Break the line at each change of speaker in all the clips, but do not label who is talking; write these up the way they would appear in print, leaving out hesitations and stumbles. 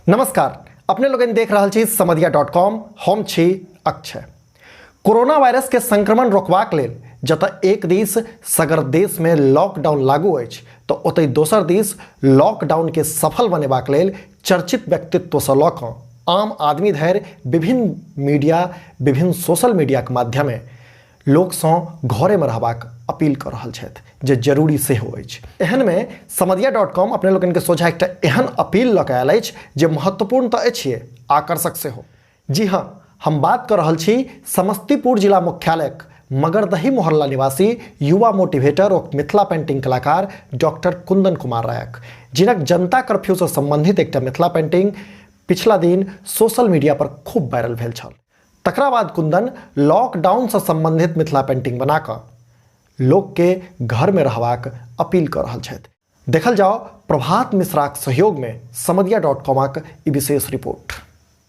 नमस्कार, अपने लोगन देख रहल छी समदिया डॉट कॉम। हम छी अक्षय। कोरोना वायरस के संक्रमण रोकबाक लेल जतऽ एक दिस सगर देश में लॉकडाउन लागू अछि तऽ ओतहि दोसर दिस लॉकडाउन के सफल बनेबाक लेल चर्चित व्यक्तित्वसँ लऽ कऽ आम आदमी धरि विभिन्न मीडिया, विभिन्न सोशल मीडियाके माध्यमे लोकसँ घरेमे रहबाक अपील कऽ रहल छथि, जे जरूरी सेहो अछि। एहनमे समदिया डॉट कॉम अपने लोकनिके सोझाँ एकटा एहन अपील लऽ कऽ आयल अछि जे महत्वपूर्ण तऽ अछिए, आकर्षक सेहो। जी हाँ, हम बात कऽ रहल छी समस्तीपुर जिला मुख्यालयक मगरदही मोहल्ला निवासी युवा मोटिवेटर और मिथिला पेंटिंग कलाकार डॉक्टर कुंदन कुमार रायक, जिनक जनता कर्फ्यूसँ संबंधित एकटा मिथिला पेंटिंग पिछला दिन सोशल मीडिया पर खूब वायरल भेल छल। तकरा बाद कुंदन लॉकडाउनसँ संबंधित मिथिला पेंटिंग बना कऽ लोकके घरमे रहबाक अपील कऽ रहल छथि। देखल जाओ प्रभात मिश्राक सहयोगमे समदिया डॉट कॉमक ई विशेष रिपोर्ट।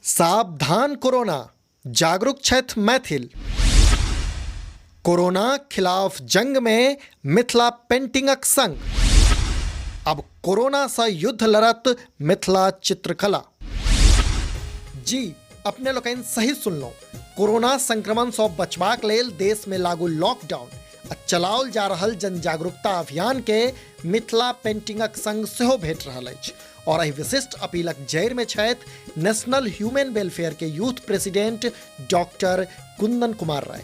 सावधान कोरोना, जागरूक छथि मैथिल। कोरोना खिलाफ जंग में मिथिला पेंटिंगक संग अब कोरोना से युद्ध लड़त मिथिला चित्रकला। जी अपने लोकनि सही सुनलहुँ, कोरोना संक्रमण से बचबाक लेल देश में लागू लॉकडाउन आ चलाओल जा रहल जन जागरूकता अभियान के मिथिला पेंटिंगक संग सेहो भेट रहल अछि। और एहि विशिष्ट अपीलक जड़ि में छथि नेशनल ह्यूमन वेलफेयर के youth president doctor Kundan Kumar Rai.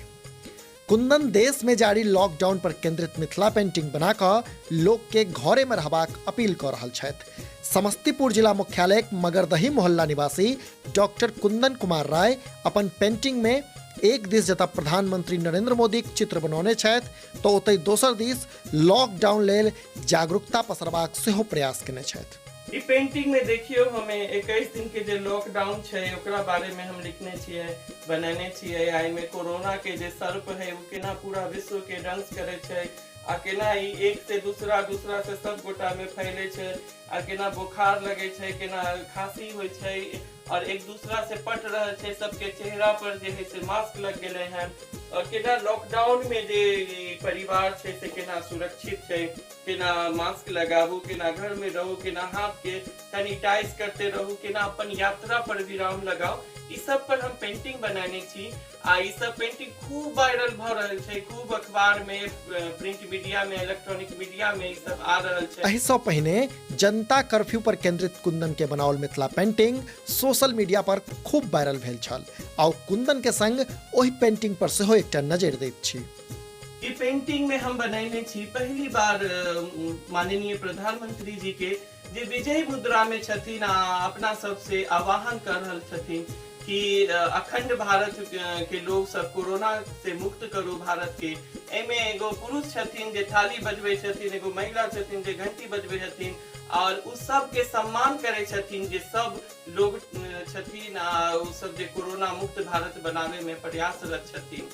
Kundan देश में जारी लॉकडाउन पर केंद्रित मिथिला पेंटिंग बनाकऽ लोक के घरे में रहबाक अपील कऽ रहल छथि। समस्तीपुर जिला मुख्यालय मगरदही मोहल्ला निवासी डॉक्टर कुंदन कुमार राय अपन पेंटिंग में एक दिस जतऽ प्रधानमंत्री नरेंद्र मोदीक चित्र बनौने छथि तऽ ओतहि दोसर दिस लॉकडाउन लेल जागरूकता पसरबाक सेहो प्रयास केने छथि।
ई पेंटिंग में देखियो, हमें 21 दिन के जे लॉकडाउन छै ओकरा बारे में हम लिखने छियै, बनेने छियै। आ एहिमे कोरोना के जे सर्प है ओ केना पूरा विश्व के डंस करे छै आ केना ई एक से दूसरा, दूसरा से सब गोटा में फैले छै आ केना बुखार लगे छै, केना खांसी होइ छै और एक दूसरा से पट रहल छै, सबके चेहरा पर जे है से मास्क लग गेलै हन और केना लॉकडाउन में जे परिवार छै से केना सुरक्षित छै, केना मास्क लगाबू, केना घर में रहू, केना हाथ के सैनिटाइज करते रहू, केना अपन यात्रा पर विराम लगाउ, ई सब पर हम पेंटिंग बनाने छी। आ ई सब पेंटिंग खूब वायरल भऽ रहल छै, खूब अखबार में, प्रिंट मीडिया में, इलेक्ट्रॉनिक मीडिया में ई सब आ रहल छै।
एहिसँ पहिने जनता कर्फ्यू पर केंद्रित कुंदन के बनाओल मिथिला पेंटिंग सोशल मीडिया पर खूब वायरल भेल छल। आउ कुंदन के संग ओहि पेंटिंग पर सेहो एकटा नजरि दैत छी।
ई पेंटिंग में हम बनैने छी पहली बार माननीय प्रधानमंत्री जी के जे विजय मुद्रा में छथिन आ अपना सबसे आह्वान कर रहल छथिन कि अखंड भारत के लोग सब कोरोना से मुक्त करू भारत के। एहिमे एगो पुरुष छथिन जे थाली बजबै छथिन, एगो महिला छथिन जे घंटी बजबै छथिन और उ सबके सम्मान करै छथिन जे सब लोग छथिन आ उ सब जे कोरोना मुक्त भारत बनावे में प्रयासरत छथिन।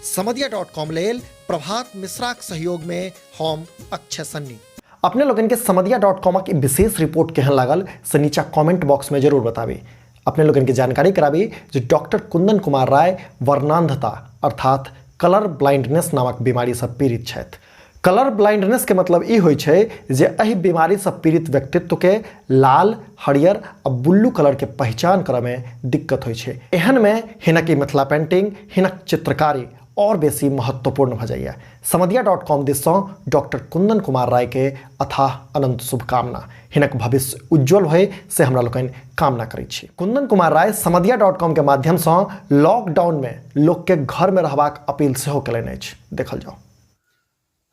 समदिया डॉट कॉम लेल प्रभात मिश्राक सहयोग में हम अक्षय सन्नी। अपने लोगन के समदिया डॉट कॉमक ई विशेष रिपोर्ट केहन लागल से नीचा कमेंट बॉक्स में जरूर बताबी। अपने लोगन के जानकारी कराबी जे डॉक्टर कुंदन कुमार राय वर्णांधता अर्थात कलर ब्लाइंडनेस नामक बीमारी से पीड़ित छथि। कलर ब्लाइंडनेस के मतलब ई होइ छै जे एहि बीमारी से पीड़ित व्यक्तित्व के लाल, हरियर आ ब्लू कलर के पहचान करय में दिक्कत होइ छै। एहन में हिनक ई मिथिला पेंटिंग, हिनक चित्रकारी और बेसी महत्वपूर्ण भऽ जाइए। समदिया डॉट कॉम दिससँ डॉक्टर कुंदन कुमार राय के अथाह अनंत शुभकामना। हिनक भविष्य उज्जवल होय से हमरा लोकनि कामना करै छी। कुंदन कुमार राय समदिया डॉट कॉम के माध्यमसँ लॉकडाउन में लोक के घर में रहबाक अपील सेहो केलनि अछि। देखल जाओ।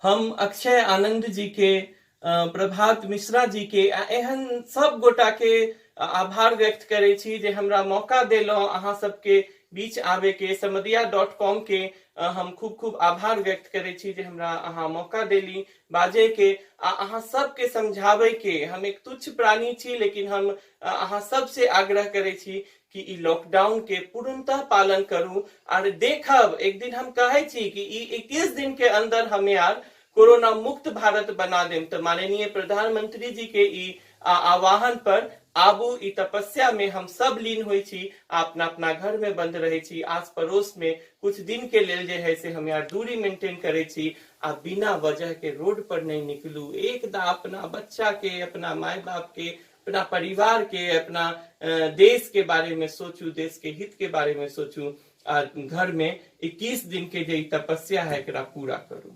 हम अक्षय आनंद जी के, प्रभात मिश्रा जी के आ एहन सब गोटा के आभार व्यक्त करै छी जे हमरा मौका देलहुँ अहाँ सबके बीच आबे के। समदिया डॉट कॉम के हम खूब खूब आभार व्यक्त करै छी जे हमरा अहाँ मौका देली बाजे के आ अहाँ सबके समझाबै के। हम एक तुच्छ प्राणी छी लेकिन हम अहाँ सबसे आग्रह करै छी कि ई लॉकडाउन के पूर्णतः पालन करू आर देखब एक दिन हम कहै छी कि ई 21 दिन के अंदर हम यार कोरोना मुक्त भारत बना देम। तो माननीय प्रधानमंत्री जी के ई आह्वान पर आबू ई तपस्या में हम सब लीन होइ छी, अपना अपना घर में बंद रहै छी, आस पड़ोस में कुछ दिन के लेल जे है से हम यार दूरी मेंटेन करै छी आ बिना वजह के रोड पर नहीं निकलू। एकदा अपना बच्चा के, अपना माय बाप के, अपना परिवार के, अपना देश के बारे में सोचू, देश के हित के बारे में सोचू आ घर में 21 दिन के जे तपस्या है एकरा पूरा करू।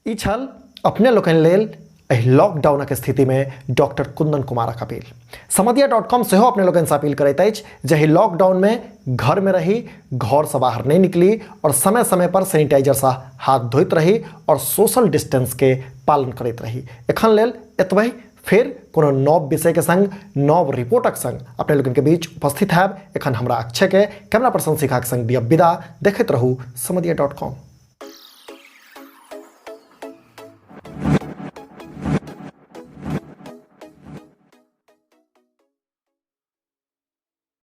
ई छल अपने लोकनि लेल एहि लॉकडाउनक स्थितिमे डॉक्टर कुंदन कुमारक अपील। समदिया .com सेहो अपने लोकनिसँ अपील करैत अछि जे एहि लॉकडाउनमे घरमे रही, घरसँ बाहर नहि निकली और समय समय पर सैनिटाइजरसँ हाथ धोइत रही और सोशल डिस्टेंसके पालन करैत रही। एखन लेल एतबहि, फेर कोनो नव विषयके संग नव रिपोर्टक संग अपने लोकनिके बीच उपस्थित हैब। एखन हमरा अक्षयके कैमरा पर्सन शिखाक संग दिअ विदा। देखैत रहू समदिया .com।